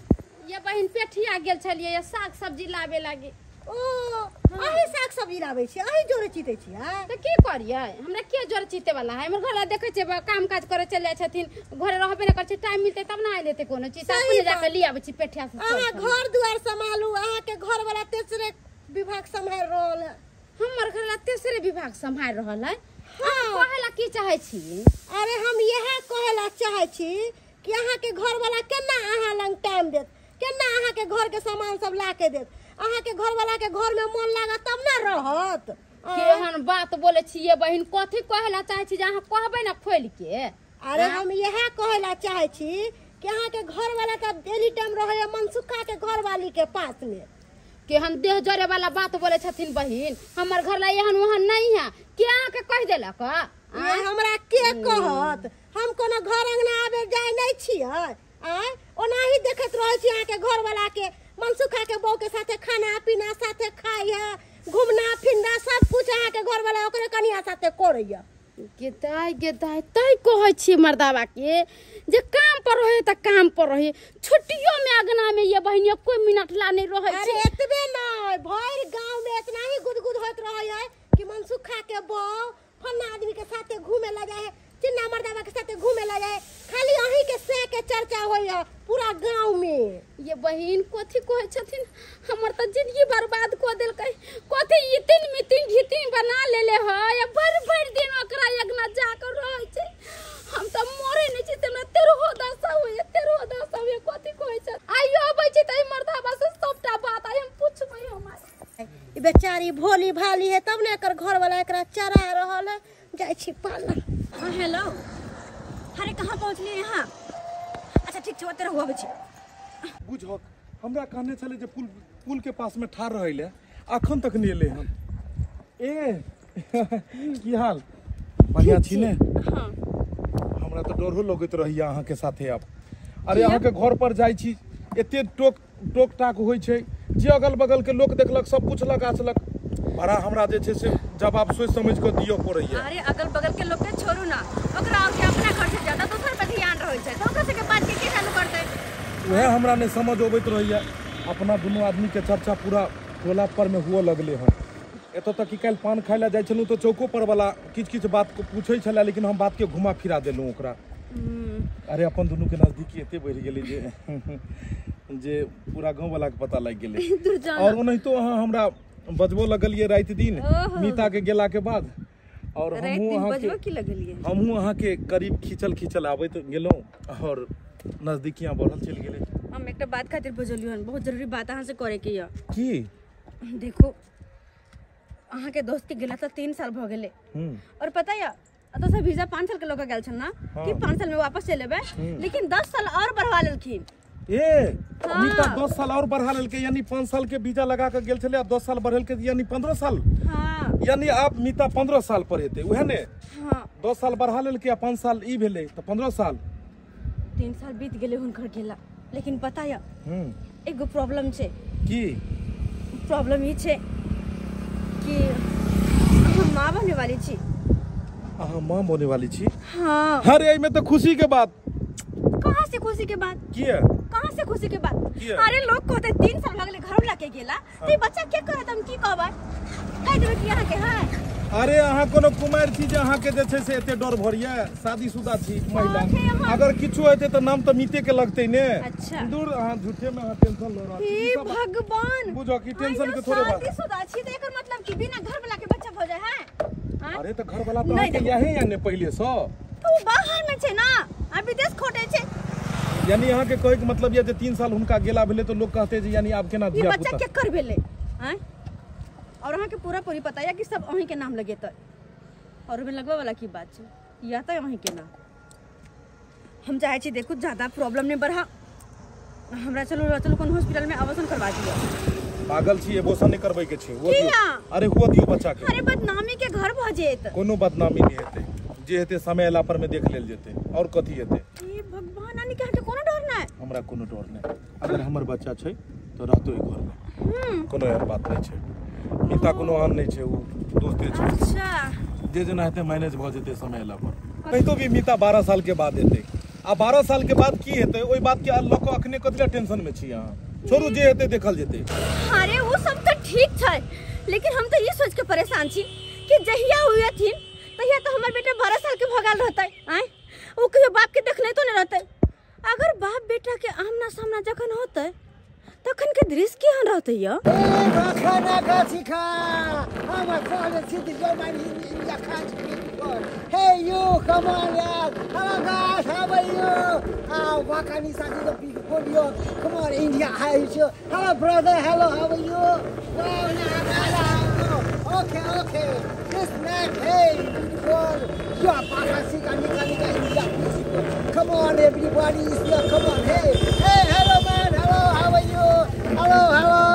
ये बहिन पेठिया गेल छलियै ये साग सब्जी लाबे लागी। ओ अही साग सब्जी लाबै छी, अही जोरे चीते छियै? तऽ की करियै, हमरा के जोरे चीते वाला है? हमर घर देखै छियै काम काज करे चलि जाइ छथिन, घरे रहबे नहि करै छै, टाइम मिलतै तब ने आनि लेतै कोनो चीज, अपने जाके ले आबै छी पेठिया से। अहाँ घर दुआर सम्हालू, अहाँके घर वाला तेसरे विभाग सम्हारि रहल है। हमर घर वाला तेसरे विभाग सम्हारि रहल है? अहाँ कहै ला की चाहै छी? अरे हम इएह कहै ला चाहै छी कि अहाँके घर वाला केना अहाँ लग टाइम देत, केना अहाँके घर के सामान सब ला के देत, अहाँके घर वाला के घर में मन लागत तब ना रहत। केहन बात बोले छियै बहिन, कथी कहै ला चाहै छी जे अहाँ कहबै ना खोलि के? अरे हम इएह कहै ला चाहै छी कि अहाँके घर वाला तऽ डेली टाइम रहैया मनसुखा के घर वाली के पास में। केहन देह जरे वाला बात बोले छथिन बहिन, हमर घर ला एहन ओहन नहीं है, के अहाँके कहि देलक? हमरा के कहत, हम कोनो घर अंगना आबे जाय नहीं छियै। आँय ओनाही देखैत रहै छी अहाँके घर वाला के, मनसुखा के बहू के साथे खाना पीना साथे खाइ है, घूमना फिरना सब कुछ अहाँके घर वाला ओकरे कनिया साथे करैया। गेदाय गेदाय तै कहै छी मर्दाबा के जे काम पर रहे तऽ काम पर रहे, छुट्टियो में अगना में ये बहिन कोई मिनट ला नहीं रहे। अरे एतबे नहीं, भरि गांव में इतना ही गुदगुद होइत रहे है कि मनसुखा के बहू फन्ना आदमी के साथे घूमे ला जाए है, चिन्ना मर्दाबा के साथे घूमे ला जाए, खाली अहीं के से के चर्चा होइया पूरा गांव में। ये बहिन कथी कहै छथिन, हमर तऽ जिंदगी बर्बाद कऽ देलकै। कथी इतिन मितिन घितिन बना लेले है, या भरि भरि दिन ओकरा अगना जाकर रहै छै। हम तऽ मरे नहि छी, हमरा तेरहो दशा होइए, तेरहो दशा होइए। कथी कहै छै, आइयो अबै छै तऽ एहि मर्दाबा से सबटा बात आइ हम पुछबै। हमरा ई बेचारी भोली भाली है तब ने एकर घर वाला एकरा चरा रहल है। जाइ छी पाला। हाँ हेलो, अरे कहाँ पहुँचलियै यहाँ? अच्छा ठीक छै, ओतऽ रहू, अबै छी। बुझक हमरा कहने छलै जे पुल पुल के पास में ठाढ़ रहै ले, अखन तक नहि एलै हन। ए की हाल? बढ़िया छी ने? हाँ। हमरा तऽ डरो लगैत रहैया अहाँके साथे आब। अरे अहाँके घर पर जाइ छी, एते टोक टोक टाक होइ छै जे अगल बगल के लोक देखलक सब पुछलक आछलक, बड़ा हमरा जे छै से जवाब सोचि समझि कऽ दिअ पड़ैया। अरे अगल बगल के लोक के छोड़ू ना, ओकरा और के अपना घर से ज्यादा दोसर पर ध्यान रहै छै, तऽ ओकरा सबके बात के के चालू करतै? वएह हमरा नहि समझ अबैत रहैया। अपना दुनू आदमी के चर्चा पूरा टोला पर में हुअ लगले हन। एतऽ तक कि काल्हि पान खाइ लए जाइ छलहुँ तऽ चौको पर वाला किछु किछु बात पूछै छलै, लेकिन हम बात के घुमा फिरा देलहुँ ओकरा। अरे अपन दुनू के नजदीकी एते बढ़ि गेलै जे जे पूरा गाँव वाला के पता लागि गेलै। और ओनाहितो अहाँ हमरा बजबो लगलियै राति दिन मीता के गेला के बाद, और हमहूँ अहाँके करीब खींचल खींचल आबैत गेलहुँ और नजदीकियाँ बढ़ल चलि गेलै। हम एकटा बात खातिर बजलियै हन, बहुत जरूरी बात अहाँ से करे के यऽ। की? देखो अहाँ के दोस्त के गेला तऽ 3 साल भऽ गेलै, और पता यऽ एतऽ से वीजा 5 साल के लऽ के गेल छल ना, कि 5 साल में वापस चलि एबै, लेकिन 10 साल और बढ़वा लेलखिन। ए मीता 10 साल और बढ़ा लेलकै, यानी 5 साल के वीजा लगा के गेल छलै आ 10 साल बढ़ेलकै, यानी 15 साल। हाँ। यानी आब मीता 15 साल पर हेतै, उएह ने? हाँ। 10 साल बढ़ा लेलकै आ 5 साल ई भेलै तऽ 15 साल। 3 साल बीत गेलै हुनकर गेला, लेकिन पता यऽ एगो प्रॉब्लम छै। की प्रॉब्लम? ई छै कि हम माँ बने वाली छी। अहाँ माँ बने वाली छी? हाँ। अरे एहिमे तऽ खुशी के बात। कहाँ से खुशी के बात? किया? कहाँ से खुशी के बात? अरे लोग कहते 3 साल भऽ गेलै घर ला के गेला, तऽ बच्चा के करत? हम की कहबै? कहि देबै कि अहाँ के है? अरे अहाँ कोनो कुमारि छी जे अहाँ के जे छै से एते डर भरिया? शादीशुदा छी महिला, अगर किछु हेतै तऽ नाम तऽ मीते के लगतै ने। अच्छा। दूर अहाँ झूठे में अहाँ टेंशन लऽ रहल छी। हे भगवान, बुझो कि टेंशन के थोड़े बात। शादीशुदा छी तऽ एकर मतलब कि बिना घर वाला के बच्चा भऽ जाय है? अरे तऽ घर वाला तऽ अहाँके याहे या ने पहिले सँ, तऽ ओ बाहर में छै ना, आ विदेश खोटे छै। यानी अहाँ के कहै के मतलब यऽ जे 3 साल हुनका गेला भेलै तऽ लोग कहते जे यानी आब केना धिया पुता बच्चा केकर भेलै? आँय, और अहाँ के पूरा पूरी पता यऽ कि सब अहीं के नाम लगेतै, और ओहिमे लगबै वाला की बात छै, या तऽ अहीं के नाम। हम चाहै छी देखू ज्यादा प्रॉब्लम नहि बढ़ा, हमरा चलू चलू कोनो हॉस्पिटल में आवासन करवा दिअ। पागल छी, एबोशन नहि करबै के छै। अरे हुआ दियौ बच्चा के। अरे बदनामी के घर भऽ जेत। कोनो बदनामी नहि हेतै, जे हेतै समय अयला पर में देख लेल जेतै, और कथी हेतै। हे भगवान, नानी के अहाँके कोनो डर नहि? हमरा कोनो डर नहि, अगर हमर बच्चा छै तऽ रहतौ एहि घर में, कोनो एहन बात नहि छै। मीता कोनो आन नहि छै, ओ दोस्ते छै। अच्छा। जे जेना हेतै मैनेज भऽ जेतै समय अयला पर। कहितो भी मीता 12 साल के बाद हेतै, आ 12 साल के बाद की हेतै ओहि बात के लऽ कऽ अखने कथी लए टेंशन में छी अहाँ? छोड़ू, जे हेतै देखल जेतै। अरे वो सब तऽ ठीक छै, लेकिन हम तऽ ई सोच के परेशान छी कि जहिया ओ अथिन तहिया तऽ हमर बेटा 12 साल के भऽ गेल रहतै। आँय, ओ कहियो बाप के देखने तो नहि रहतै। अगर बाप बेटा के आमना सामना जखन होतै तखन के दृश्य केहन रहतै यौ? Hey you, come on, yeah. Hello guys, how are you? Wakani Saki the people you. Come on, India, how are you? Hello brother, hello, how are you? Wow, okay, okay. This man, hey, beautiful. You are Pakistan, India, beautiful. Come on, everybody is here. Come on, hey, hey, hello man, hello, how are you? Hello, hello.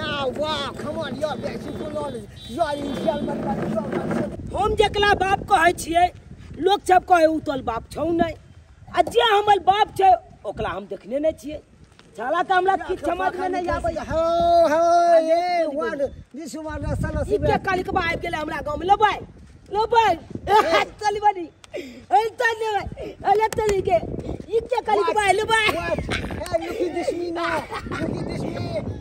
Ah, wow, come on, you are beautiful. You are Indian, man, you are. हम जकरा बाप कहै छियै, लोक सब कहै उ तोहर बाप छौ नहि, आ जे हमर बाप छै ओकरा हम देखने नहि छियै। साला तऽ हमरा किछु समझमे नहि आबैया। हो हो ये वन दिस वन साला ई के कालिकबा आबि गेलै हमरा गाँवमे। लेबै लेबै चलि बनी। ए तने अले तनी के ई के कली के बाइल बा। Hey, look at this me now. Look at this me.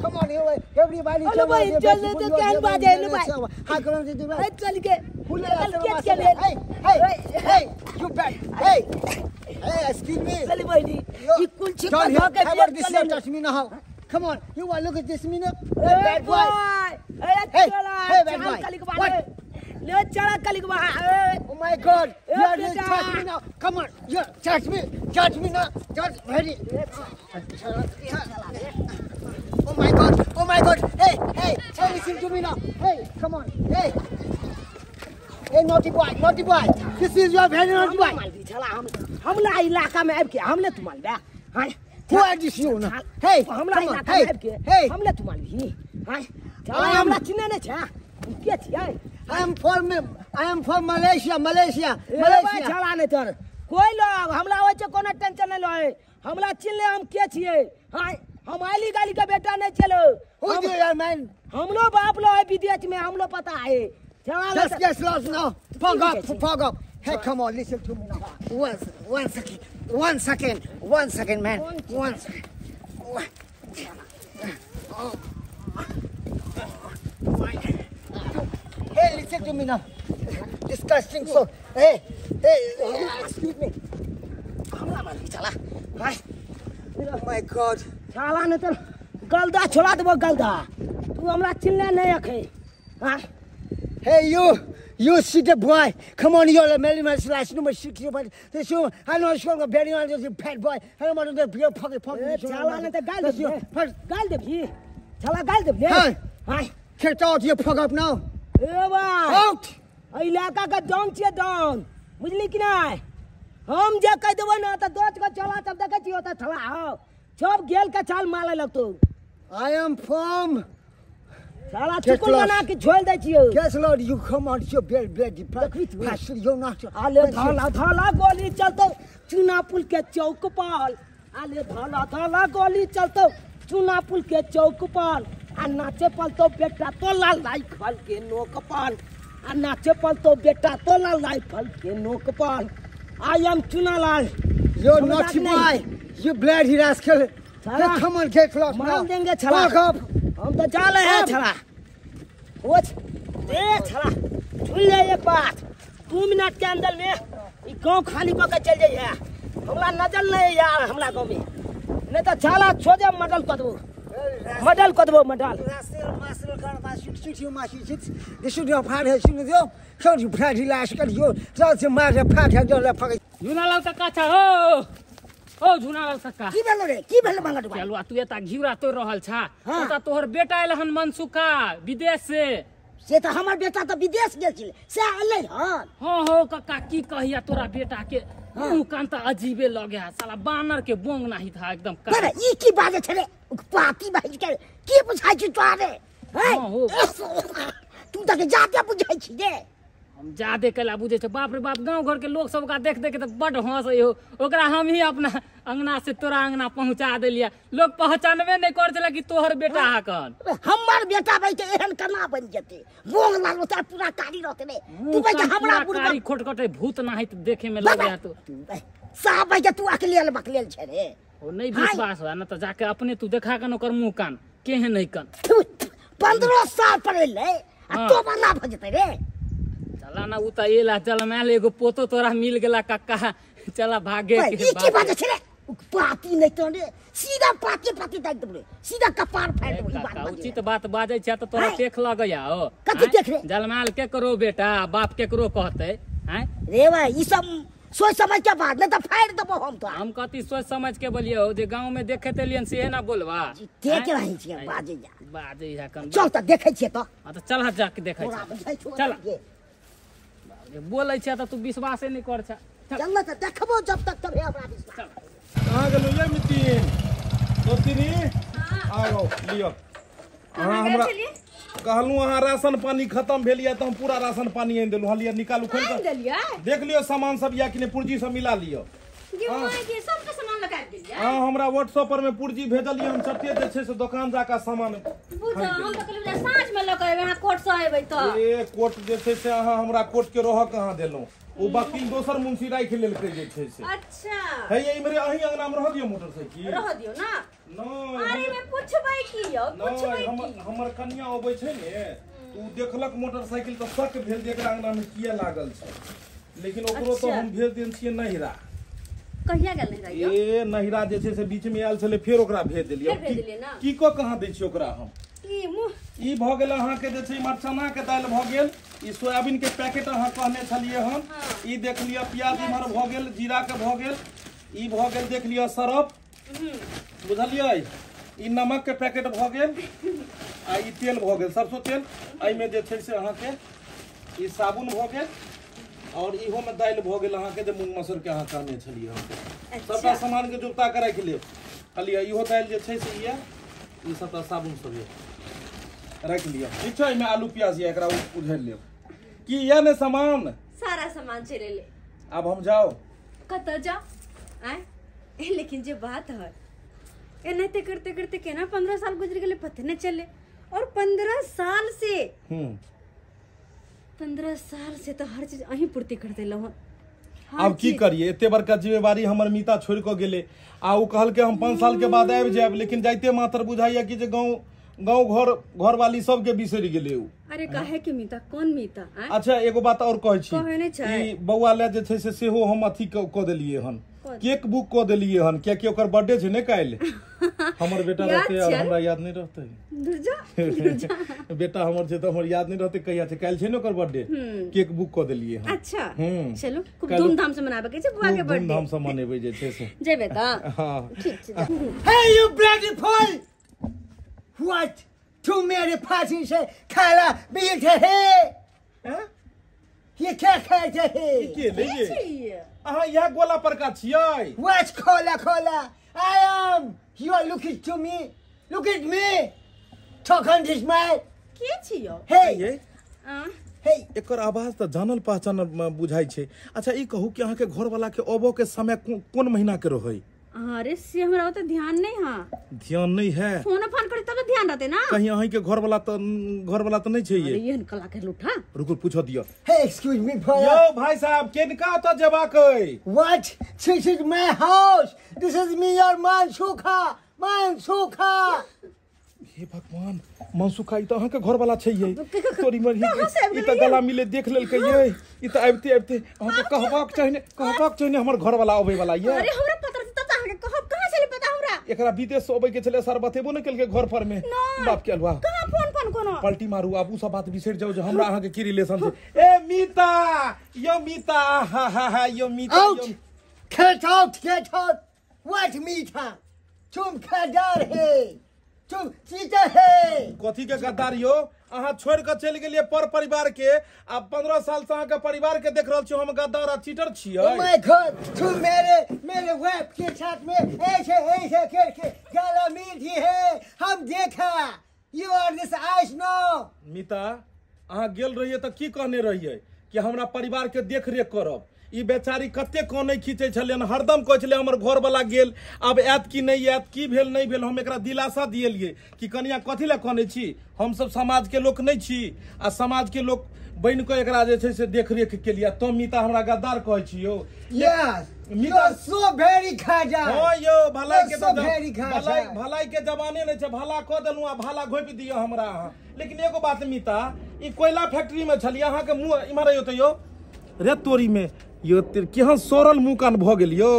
Come on, everybody. चलो भाई चल तो can बाजे लो भाई। हां करो दे भाई। चल के Hey, hey, hey, you bad. Hey, hey, excuse me. चल भाई ई कुल छिपा के how about this touch me now? Come on, you want look at this me now? Hey, bad boy. Hey, hey, bad boy. What? ले चला कलिक बा। Oh my God, you are really touch me now. Come on, you touch me now. Touch ready. Oh my God, oh my God. Hey, hey, hey, listen to me now. Hey, come on. Hey. Hey, naughty boy, naughty boy. This is your very naughty boy. चला हम हमला इलाका में आबि के हमले तू मारबे। हां, who are this you now? Hey, हमला इलाका में आबि के हमले तू मारबी। हां, चला हमरा चिन्हे नै छै के छियै? I am from Malaysia, Malaysia, Malaysia. चला नै तर कोई लोग हमला होइ छै कोनो टेंशन नै लय। हमला चिन्ह ले हम के छियै। हां, हम आली गाली के बेटा नै चलो। Who do you man? हमलो बाप लो है विदेश में, हमलो पता है। चला Just get lost now. Fuck up, fuck up. Hey, come on, listen to me now. One second, one second, one second, man. One second. Oh. Hey, listen to me now. Disgusting. So, hey, hey, excuse me. हमला मारी चला। हाय। Oh my God. चला नहीं तो गलदा छोड़ा देबो गलदा। तू हमरा चिल्ला नहीं रखे। हाँ। Hey, you see the boy. Come on, you're a man, man, slash number 6. This you, I know you're a very bad boy. I don't want to be a pocket pocket. चला नहीं तो गाल दे, गाल दे भी। चला गाल दे भी। हाय। Get out, you fuck up now. ए भाई। Out. इलाका का डॉन छियै डॉन, बुझली कि नहीं? हम जे कह देबो ना त दोच के चला तब देखै छियै ओतऽ थला हो सब गेल के चाल मारे लगतौ। I am from साला चुकुल बना के छोड़ दै छियै। Guess Lord, you come on your bed bed pastor you not. आले धाला धाला गोली चलतौ चूना पुल के चौक पर। आले धाला धाला गोली चलतौ चूना पुल के चौक पर। आ नाचे पलतौ बेटा तोला राइफल के नोक पर। आ नाचे पलतौ बेटा तोला राइफल के नोक पर। I am Chunalal. You naughty boy, you bloody rascal. Come on, get lost now. मार देंगे छला। हम तो जा रहे हैं छला। ओछ ए छला सुन ले एक बात, 2 मिनट के अंदर में ई गांव खाली कऽ के चल जाइए। हमरा नजर नहीं यार हमरा गांव में, नहीं तो छला छोड़े मडल कऽ देबो, मडल कऽ देबो मडल। झुनालाल काका छा हो ओ झुनालाल काका की भेलो रे, की भेलो मंगट भाई? चलुआ तू एता घिउरा तोड़ रहल छा। ओता तोहर बेटा आयल हन मनसुखा विदेश से त हमर बेटा त विदेश गेल छलै से अलै हन। हां हो काका की कहिया तोरा बेटा के मुंह कान त अजीबे लगे है, साला बानर के बोंग नाही था एकदम। अरे ई की बाजे छले पाती भाई के की बुझाइ छी तोरा रे? हां हो तू त के जाते बुझाइ छी रे। हम जादे कैला बुझे छै, बाप रे बाप गांव घर के लोग सब का देख देख के त बड हंसै हो। ओकरा हम ही अपना अंगना से तोरा अंगना पहुंचा देलिया, लोग पहचानबे नहीं कर छला कि तोहर बेटा हकन। हमर बेटा भाई के एहन केना बन जेते? बोंग लाल ओता पूरा कारी रहते रे। तू भाई के हमरा पूरा कारी खोटखटे भूत नाही त देखे में लगे है। तू साहब भाई के तू अकलेल बकलेल छे रे। ओ नहीं विश्वास हो ना त जाके अपने तू देखा कन ओकर मुंह कान केहन नहीं कन। 15 साल पर एलै आ तो बना भ जेते रे। चला ना उ त एला जलमायल एगो पोतो तोरा मिल गेला काका, चला भागे के। ई की बात छे रे? पाती नहीं तो रे सीधा पाती पाती दाग देबो रे, सीधा कपार फाड़ देबो। ई बात उचित बात बाजै छै त तोरा देख लगैया हो। कथि देख रे? जलमायल के करो बेटा बाप के करो कहते हैं रे भाई। ई सब सोच समझ के बात नहीं त फाड़ देबो हम तो। हम कथि सोच समझ के बोलियो हो जे गांव में देखे ते लियन से ना बोलबा देख रही छी बाजै जा बाजै जा कन। चल त देखै छियै त। हां त चल जाके देखै छी। चल बोलै छै त तू विश्वासे नहीं कर छ। चल न त देखबो जब तक तब हमरा विश्वास। कहाँ गेलौ ये मितिन? दोस्तिनी आओ लियो। अहाँ हमरा कहलहुँ अहाँ राशन पानी खत्म भेल या त हम पूरा राशन पानी आनि देलहुँ। हलिया निकालू खोल के देख लियो सामान सब या कि नहीं, पुर्जी सब मिला लियो। ये माय के सबके सामान लगा देलियै। अहाँ हमरा व्हाट्सएप पर में पुर्जी भेजलियै हम चटे जे छै से दोकान जाके सामान बुझ हम तऽ कहलियै साँझ में लऽ के एबै अहाँ कोर्ट से एबै तऽ ए कोर्ट जे छै से अहाँ हमरा कोर्ट के रहऽ कहाँ देलहुँ ओ वकील दोसर मुंशी राखि लेलकै जे छै से। अच्छा हे इमरे अहीं अंगना में रह दियौ मोटरसाइकिल रह दियौ ना। नहीं अरे में पूछबै की यौ पूछबै की हमर कन्या अबै छै ने ओ देखलक मोटरसाइकिल तऽ शक भेल जे एकरा अंगना में किया लागल छै लेकिन ओकरो तो हम भेज देन छियै नहिरा। कहिया गेल नहिरा यौ? ए नहिरा जे छै से बीच में आयल छलै फेर ओकरा भेज देलियै। फेर भेज देलियै ना। की क कहाँ दै छियै ओकरा हम? ई मुँह ई भऽ गेल अहाँ के जे छै इमहर चना के दालि भऽ गेल ई सोयाबीन के पैकेट अहाँ कहने छलियै हन ई देख लिअ प्याज इमहर भऽ गेल जीरा के भऽ गेल ई भऽ गेल देख लिअ सरफ बुझलियै ई नमक के पैकेट भऽ गेल आ ई तेल भऽ गेल सरसों तेल एहिमे जे छै से अहाँ के ई साबुन भऽ गेल और इहो में दालि भऽ गेल अहाँ के जे मूंग मसूर के अहाँ कहने छलियै हन। सबटा सामान के जुगता के राखि लेब कहलियै इहो दालि जे छै से इएह ई सबटा साबुन सब ये रख लिअ ठीक छै। एहिमे आलू प्याज ये एकरा उझेर लेब की इएह ने सामान सारा सामान चलि एलै। आब हम जाओ कतऽ जाओ आँय? लेकिन जे बात है एनाहिते करते करते केना 15 साल गुजरि गेलै पते नहि चले और 15 साल से 15 साल से तो हर चीज अहीं पूर्ति कर देलहुँ हन। आब की करिए एते बड़का जिम्मेवारी हमर मीता छोड़ कऽ गेलै आ ओ कहलकै हम 5 साल के बाद आबि जायब लेकिन जाइते मात्र बुझाइया कि जे गाँव गाँव घर घरवाली सबके बिसरि गेलै ओ। अरे काहे के मीता कौन मीता? अच्छा एगो बात और कहै छी ई बौआ ले जे छै से सेहो हम अथी कऽ देलियै हन केक बुक कऽ देलियै हन कियाकि ओकर बर्थडे छै ने काल्हि। हमर बेटा रहतै और हमरा याद नहीं रहतै। बेटा हमर छै तऽ हमर याद नहीं रहतै कहिया छै काल्हि छै ने ओकर बर्थडे केक बुक कऽ देलियै हन। अच्छा चलू खूब धूमधाम से मनाबै के छै बौआ के बर्थडे। धूमधाम से मनेबै जे छै से जेबै तऽ हां ठीक छै। Hey you bloody fool! What? तुम मेरे पास से खाना पीते है? ये क्या खाते है? के ले अहाँ यह गोला परका छियै? What खोला खोला? I am. You are looking to me. Look at me. Talk on this man. के छियै? Hey. Hey. एकर आवाज तऽ जानल पहचानल बुझाइ छै। अच्छा ई कहू कि अहाँ के घर वाला के अबो के समय कोन महीना के रहै? अरे से हमरा ओते ध्यान नहीं है। ध्यान नहीं है? फोन फोन करे तब ध्यान रहते ना। कहीं अहीं के घर वाला तो नहीं चाहिए। अरे ये कला के लूठा रुको पूछ दियो। Hey excuse me for यो भाई साहब केनका ओत जेबाक है? What? This is my house. This is me your Mansukha. Mansukha. हे भगवान मनसुखा ई त अहाँ के घर वाला छै ये तोरी मरी ई त गला मिले देख लेलकै ये ई त आबिते आबिते अहाँ के कहबाक चाहिए हमर घर वाला अबै वाला ये। अरे हमरा पता रहते तब अहाँ के कहब कहां छले पता हमरा? एकरा विदेश से अबै के छले सर बतेबो ने केलकै घर पर में बाप के अलवा कहां फोन फोन कोनो पलटी मारू आब उ सब बात बिसरि जाउ जे हमरा अहाँ के की रिलेशन छै। ए मीता यो मीता हा हा हा यो मीता यो get out get out. What Meeta? तुम गद्दार है तुम चीटर है। कथी के गद्दार यो? अहाँ छोड़ के चलि गेलियै पर परिवार के आ 15 साल से अहाँ के परिवार के देख रहल छी हम गद्दार आ चीटर छियै। Oh my God! तुम मेरे मेरे वाइफ के साथ में ऐसे ऐसे करके गाला मिलती है हम देखा। You are this eyes no. मीता अहाँ गेल रहियै तऽ की कहने रहियै कि हमरा परिवार के देख रेख करब। ई बेचारी कते कानै खींचै छलै हरदम कहै छलै हमर घरवाला गेल आब आयत कि नहि आयत की भेल नहि भेल। हम एकरा दिलासा दिएलियै कि कनिया कथी लए कानै छी हमसब समाज के लोक नहि छी आ समाज के लोक बनि कऽ एकरा जे छै से देख रेख केलियै तो मीता हमरा गद्दार कहै छी यौ। Yes, you are so very गद्दार। हां यौ भलाई के भलाई के जमाने नहि छै भला कऽ देलहुँ आ भला घोपि दियौ हमरा अहाँ। लेकिन एगो बात मीता ई कोयला फैक्ट्री में छलियै अहाँ के मुँह इम्हर अइयौ तऽ यौ रे तोरी में यो केहन सड़ल मुँह कान भऽ गेल यौ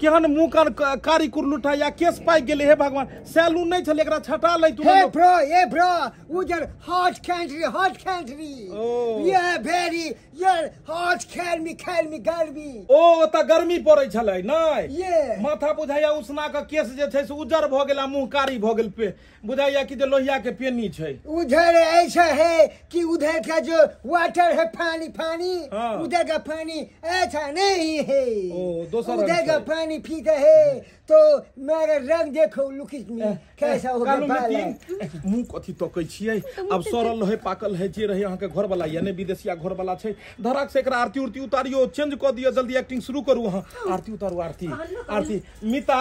केहन मुँह कान कारी कुरलुठा या केस पाकि गेलै हे भगवान सैलून नहि छलै एकरा छटा लै तू। हे ब्रो हे ब्रो उधर हॉट कंट्री ये वेरी यार हॉट गर्मी गर्मी गर्मी। ओ ओतऽ गर्मी पड़ै छलै नहि माथा बुझाइया उसना के केस जे छै से उज्जर भऽ गेल आ मुँह कारी भऽ गेल पे बुझाइया कि जे लोहिया के पेनी छै। उधर ऐसा है कि उधर का जो वाटर है पानी पानी हाँ। उधर का पानी ऐसा नहीं है ओ दोसर उधर का पानी पीते है तो मेरा रंग देखो लुक एट मी कैसा हो गया। मुँह कथी तकै छियै अब सड़ल रहै पाकल है जे रहै अहाँके घर वाला या नहि विदेशिया घर वाला छै धड़क से एकरा आरती उरती उतारियो चेंज कऽ दियौ जल्दी एक्टिंग शुरू करू अहाँ आरती उतारू आरती आरती। मीता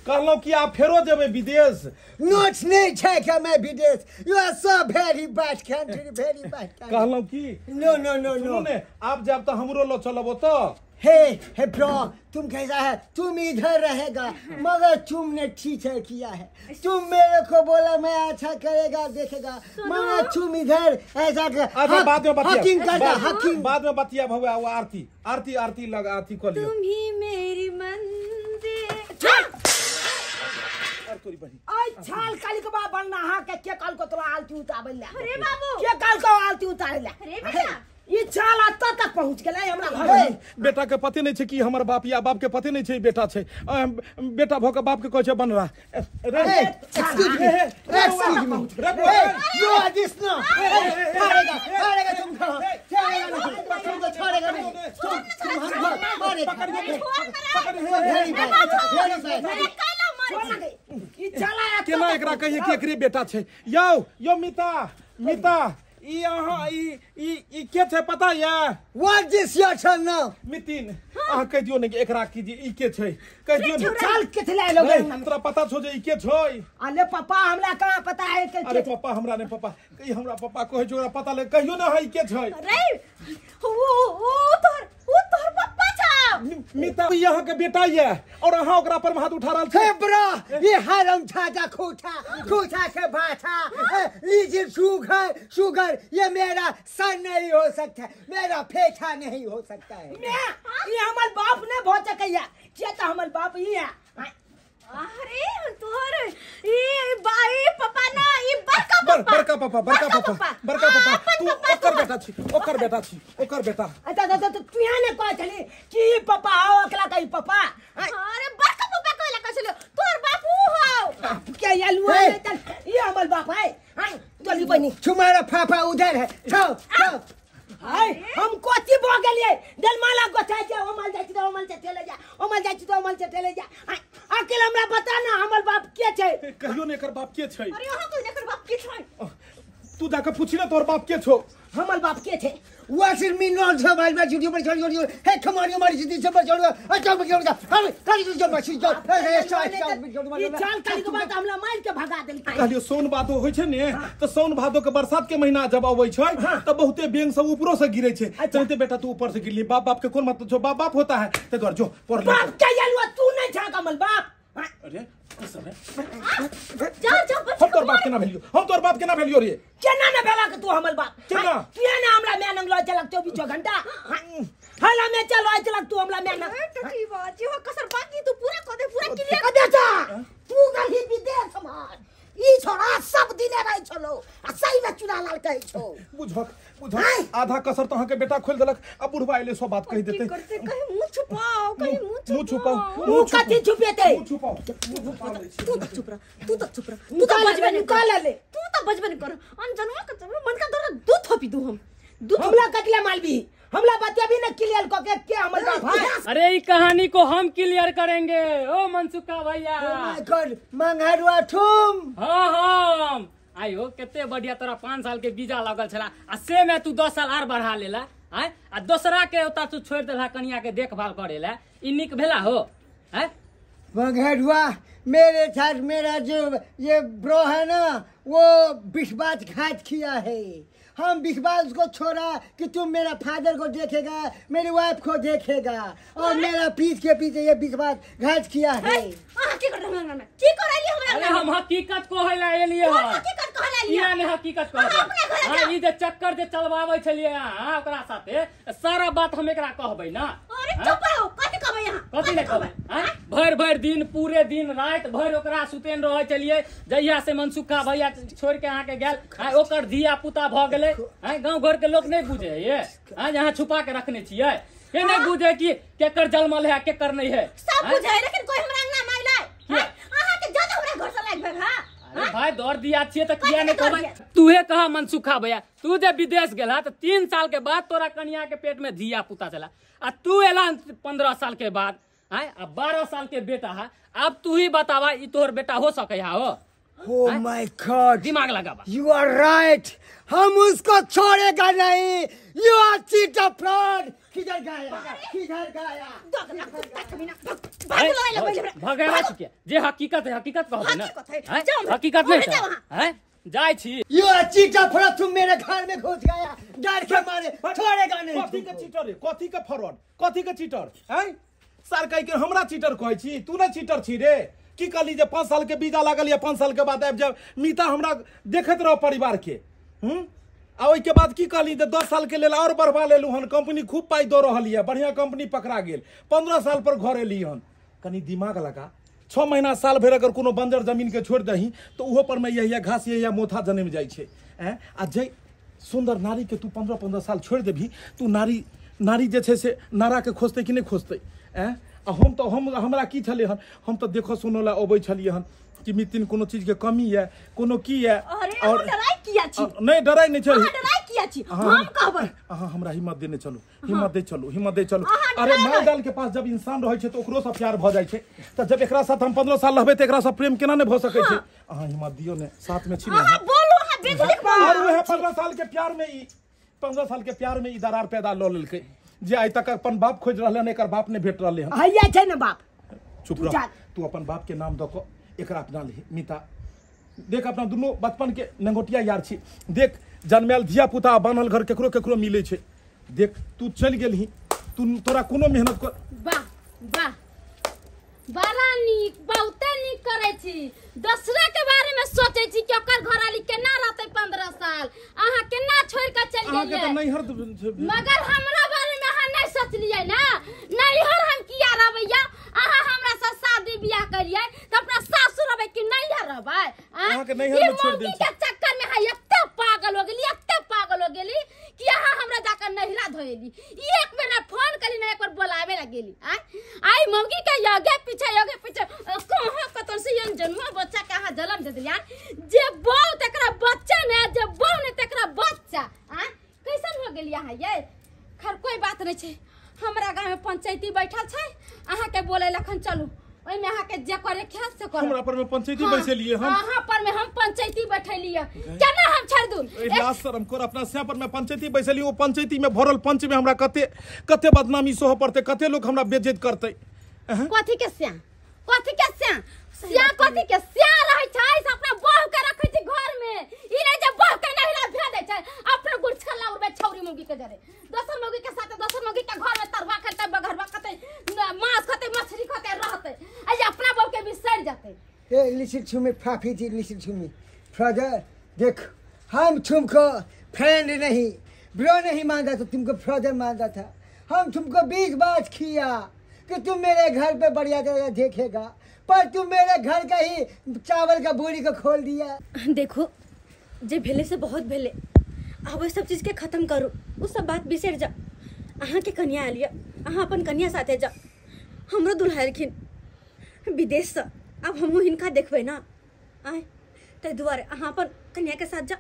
कहलहुँ कि आप फेरो जेबै विदेश। नोट नहीं छै कि मैं विदेश। You are so very bad country, very bad. कहलहुँ कि नो नो नो नो ने आप जाब तऽ हमरो ल चलब ओतऽ। हे हे ब्रो, तुम कैसा है? तुम इधर रहेगा मगर तुमने ठीक है किया है। तुम मेरे को बोला मैं अच्छा करेगा देखेगा, मगर तुम इधर ऐसा कर। अच्छा बाद में बतिया, हकिंग करता, हकिंग बाद में बतिया भौआ। वो आरती आरती आरती लग आरती कर लियो। तुम ही मेरी मंजिल। आई छाल काली के बा बनना हां के काल को तोरा आलती उतारबै ले। अरे बाबू के काल को आलती उतारे ले। अरे बेटा ई छाल अत तक पहुंच गेलै हमरा घर। बेटा के पते नहीं छै कि हमर बाप या बाप के पते नहीं छै बेटा छै। बेटा भ के बाप के कहै छै बनरा। रे excuse me, excuse me, you are this ना। मारेगा मारेगा तुमको, छोड़ेगा नहीं तुमको, छोड़ेगा नहीं तुम, मारेगा पकड़िए। केना एकरा कहिए कि एकरे बेटा छै? यौ यौ मिता मिता, ई अहाँ ई ई ई के छै पता या? What is your son now? Mitin अहाँ कहि दियौ ने कि एकरा की जे ई के छै, कहि दियौ ने। चल कथि ले लोगे? तोरा पता छौ जे ई के छै? अरे पापा हमरा कहाँ पता है के। अरे पापा हमरा ने पापा, ई हमरा पापा कहै छै ओकरा पता ले, कहियो ने अहाँ ई के छै। अरे ओ ओ तोहर, ओ तोहर पप्पा छौ। मिता ई अहाँ के बेटा ये और अहाँ ओकरा पर हाथ उठा रहल छी। हे ब्रो, ये हराम छाता खोटा खोटा के भाटा लीजिए। शुगर शुगर, ये मेरा सन नहीं हो सकता, मेरा फेटा नहीं हो सकता है। मैं ये हमर बाप ने भो सकैया के त हमर बाप ही है। अरे तोहर ई बाई पापा ना, ई बड़का पापा, बड़का पापा, बड़का पापा, बड़का पापा। तू ओकर बेटा छी, ओकर बेटा छी, ओकर बेटा। अच्छा अच्छा तू यहाँ ने कह छली कि ई पापा आओ अकला का ई पापा। अरे बड़का पापा कहला कह छली तोहर बाप ऊ हो के या लुआ ने चल, ई हमर बाप है। हां चली बनी, तुम्हारा पापा उधर है। जाओ जाओ। हाय हम कोची भ गेलियै दलमाला गोछाय छै, ओमल जाइ छी त ओमल से चले जा, ओमल जाइ छी त ओमल से चले जा। अकेला हमरा बता ना हमर बाप के छै? कहियो ने एकर बाप के छै। अरे अहाँ कहियो एकर बाप के छै? तू जाके पूछि ने तोहर बाप के छौ। हमर बाप के छै? What is me not so much much you पर छोड़ छोड़। हे कमारी मारी सीधी सब पर छोड़। अच्छा बच्चा अरे काली जो मछली जो हे ई चाल काली के बात हमरा मार के भगा देलकै। कहलियो सोन भादो होय छै ने, त सोन भादो के बरसात के महीना जब अबै छै त बहुते बेंग सब ऊपरो से गिरै छै। चलते बेटा तू ऊपर से गिरली। बाप बाप के कोन मतलब छौ? बाप बाप होता है। ते द्वार जो पढ़ ले। बाप के यलुआ तू नहीं छा कमल बाप। अरे जा जा हम तोर बाप केना भेलियो? हम तोर बाप केना भेलियो रे? केना ने भेला के तू हमर बाप? केना तू ने हमरा मैं नंग ल चलक 24 घंटा हाला में चल चलक तू हमरा मैं नंग। की बात जे हो कसर बाकी तू पूरा क दे, पूरा क्लियर क दे। जा तू गलही विदेश मार ई छोरा सब दिने रहै छलो आ सही में चुना लाल कहै छौ। बुझक बुझक आधा कसर त अहाँ के बेटा खोल देलक। अब बुढ़वा एले सब बात कहि देतै। करते कहीं मुंह छुपाओ, कहीं मुंह छुपाओ। मुंह कथि छुपेतै? मुंह छुपाओ। तू त चुप रह, तू त चुप रह, तू त बजबे नहीं निकाल ले, तू त बजबे नहीं कर। अनजनवा के मन का दौरा दूध थोपी दू हम दूध। हमला कटले मालबी हमला बतिया भी न क्लियर क के के हमर बाप है। अरे ई कहानी को हम क्लियर करेंगे। ओ मनसुखा भैया, ओ my God, मंगरुआ ठुम। हां हम आयो कते बढ़िया तोरा 5 साल के वीजा लागल छला आ से में तू 10 साल आर बढ़ा लेला। आय आ दोसरा के ओता तू छोड़ देला कनिया के देखभाल करेला, ई निक भेला हो? हैं मंगरुआ मेरे साथ मेरा जो ये ब्रो है ना वो विश्वासघात किया है। हम विश्वास को छोड़ा कि तुम मेरा फादर को देखेगा, मेरी वाइफ को देखेगा और मेरा पीठ के पीछे ये विश्वासघात किया है। की कर हमरा में की कर हमरा? अरे हम हकीकत कहला एलिए हो, हकीकत कहला एलिए किया ने हकीकत कहला। हां ई जे चक्कर जे चलवाबै छलिए हां ओकरा साथे सारा बात हम एकरा कहबै ना। अरे चुप रहो, कथि कहबै यहां? कथि ने कहबै? हां भर भर दिन पूरे दिन रात भर ओकरा सुतेन रहै छलिए। जहिया से मनसुखा भैया छोड़ के अहाँ के गेल ओकर धिया पुता भ गेलै। हां गांव घर के लोग नहीं बुझे ये, हां जहां छुपा के रखने छियै के नहीं बुझे कि केकर जन्मल है केकर नहीं है। सब बुझे लेकिन कोई हमरा अंगना में आइलै। अहाँ के ज्यादा हमरा घर से लाग भेल। हां अरे भाई दौड़ दिया छियै त किया नहीं कहबै? तूहे कह मनसुखा भैया, तू जे विदेश गेला त 3 साल के बाद तोरा कनिया के पेट में धिया पुता छला आ तू एला 15 साल के बाद। हां आ 12 साल के बेटा है। अब तू ही बतावा ई तोहर बेटा हो सके है हो? Oh my God, दिमाग लगावा। You are right, हम उसको छोड़ेगा नहीं। You are cheater fraud. किधर गया किधर गया दोगला कुत्ता कमीना भागो लड़ाई लगबै हमरा भगेबा छी जे हकीकत है हकीकत कहबै ना हकीकत नहीं है जाय छी। यो चीटा फड़ा तुम मेरे घर में घुस गया डर के मारे छोड़ेगा नहीं। कथी के चीटर रे कथी के फरॉड कथी के चीटर हैं सर कहि के हमरा चीटर कहै छी तू ना चीटर छी रे। की कहली जे 5 साल के वीजा लागल या 5 साल के बाद आबि जाब मीता हमरा देखैत रहो परिवार के आ ओहि के बाद की कहली जे 10 साल के लेल और बढ़वा लेलु हन कंपनी खूब पाई दऽ रहल यऽ बढ़िया कंपनी पकड़ा गेल 15 साल पर घर एली हन। कनी दिमाग लगा 6 महीना साल भरि अगर कोनो बंजर जमीन के छोड़ दही तो ओहो पर में यही घास यही मोथा जनमि जाइ छै आ जे सुंदर नारी के तू 15-15 साल छोड़ देबही तू नारी नारी जे छै से नारा के खोजतै कि नहि खोजतै आ हम तो हम हमरा की छलै हन हम तो देखो सुनो ला अबै छलियै हन कि मितिन कोनो चीज के कमी है कोनो की है। अरे डराई किया छी नहीं डराई नहीं छै डराई किया छी हम कहबै अहाँ हमरा हिम्मत देने चलू हिम्मत दे चलू हिम्मत दे चलू। अरे माल जाल के पास जब इंसान रहै छै तो ओकरो से प्यार भ जाइ छै त जब एकरा साथ हम 15 साल रहबै त एकरा से प्रेम केना नहि भ सकै छै। अहाँ हिम्मत दियौ ने साथ में छी ने अहाँ बोलू अहाँ बेझिझक बोलू। और वह 15 साल के प्यार में ई 15 साल के प्यार में ई दरार पैदा ल लेलकै जे आइ तक अपन बाप खोज रहलै हन एकर बाप नहि भेट रहलै हन। हैया छै ने बाप चुप रह तू अपन बाप के नाम दऽ कऽ एकरा अपना ले मिता देख अपना दुनू बचपन के नंगोटिया यार छी देख जनमायल धिया पुता बान्हल घर केकरो केकरो मिलै छै देख तू चलि गेलही तू तोरा कोनो मेहनत कर। वाह वाह बड़ा नीक बहुते नीक करै छी दोसरा के बारे में सोचै छी कि ओकर घरवाली केना रहतै 15 साल अहाँ केना छोड़ के चलि गेलियै मगर हमरा बारे में अहाँ नहीं सोचलियै ना नैहर हम किया रहबै अहाँ हमरा से शादी बियाह करियै त अपना सासुर रहबै कि नैहर रहबै अहाँ के नैहर में छोड़ देल के चक्कर में अहाँ एते पागल हो गेली एते पागल हो गेली कि अहाँ हमरा जाकर नैहरा धोएली एक बेर ना फोन कली ना एक बार बोलावे ला गेली आई मौगी के आगे पीछे कहाँ कतौ से यन जन्म बच्चा के अहाँ जन्म दे दिलियन जे बहु तकरा बच्चा ने जे बहु ने तकरा बच्चा आ कैसन हो गेली अहाँ ये। खैर कोई बात नहीं छै हमरा गांव में पंचायती बैठल छै अहाँ के बोले लखन चलू ओइ में अहाँ के जे करे ख्याल से करू। हमरा पर में पंचायती बैसेलिए हम अहाँ पर में हम पंचायती बैठेलिए केना हम छोड़ दू ए लाज शरम कर अपना स्या पर में पंचायती बैसेलिए ओ पंचायती में भरल पंच में हमरा कते कते बदनामी सोह पड़ते कते लोग हमरा बेइज्जत करते। कथी के स्या कथी के स्या स्या कथी के स्या रहै छै से अपना बहू के रखै छै घर में ई नै जे बहू के नहिरा भेज दै छै अपना गुरछला उड़बै छौरी मौगी के जरे दोसर मौगी के साथ दोसर मौगी के घर में तरवा खेतै बघरवा खेतै मांस खेतै मछली खेतै रहतै आ अपना बहू के बिसरि जेतै। ए लिसिल छुमी फाफी जी लिसिल छुमी ब्रदर देख हम तुमको फ्रेंड नहीं ब्रो नहीं मानता था तुमको ब्रदर मानता था। हम तुमको 20 बार किया कि तुम मेरे घर पे बढ़िया तरह देखेगा पर तुम मेरे घर का ही चावल का बोरी को खोल दिया। देखो जे भेले से बहुत भेले अब सब चीज के खत्म करू उ सब बात बिसरि जा। अहाँ के कन्या आयल यऽ अहाँ अपन कन्या साथे जा हमरो दुल्हा एलखिन विदेशसँ अब हमहूँ हिनका देखबै ना आय ताहि दुआरे अहाँ अपन कन्या के साथ जा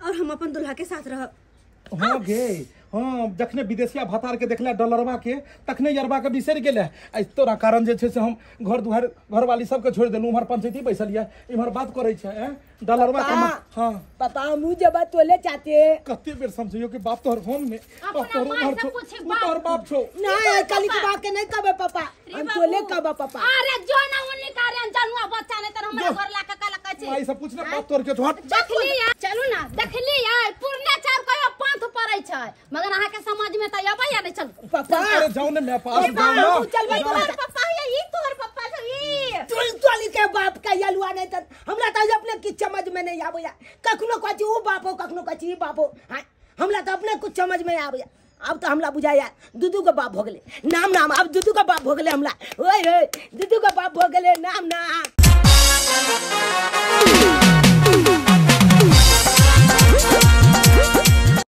और हम अपन दुल्हा के साथ रहब। हाँ गे हाँ जखने विदेशिया भतार के देखला डॉलरवा के तखने यरवा के बिसरि गेलै आ तोरा कारण जे छै से हम घर दुआर घरवाली सबके छोड़ि देलहुँ उम्हर पंचायती बैसल यऽ इम्हर बात करै छै डॉलरवा के। हाँ पापा हमहूँ जब तोले चाहते कते बेर समझियो कि बाप तोहर हम ने बाप तोहर उम्हर छौ उ तोहर बाप छौ नहीं कली के बाप के नहीं कहबै पापा हम तोले कहबै पापा। अरे जो ना उन्नी कारण जनुआ बच्चा ने तर हमरा घर ला के काला कहै छै माई सब पूछ ना बाप तोहर के छोड़ देखली चलू ना देखली पुरना चार कहियो पंथ पड़ै छै मगर अहाँ के समझ में त अबै या नहीं चल पापा। अरे जाओ ने मैं पास जाओ ना चल भाई तोहर पापा है ई तोहर पापा छौ ई तुल तोली के बाप का यलुआ नहीं त हमरा त अपने किछ समझ में नहीं आबैया कखनो कहै छी उ बाप हो कखनो कहै छी ई बाप हो। हां हमरा त अपने कुछ समझ में आबैया अब त हमरा बुझाया दू दू के बाप भ गेलै नाम नाम अब दू दू के बाप भ गेलै हमरा ओए ओए दू दू के बाप भ गेलै नाम नाम।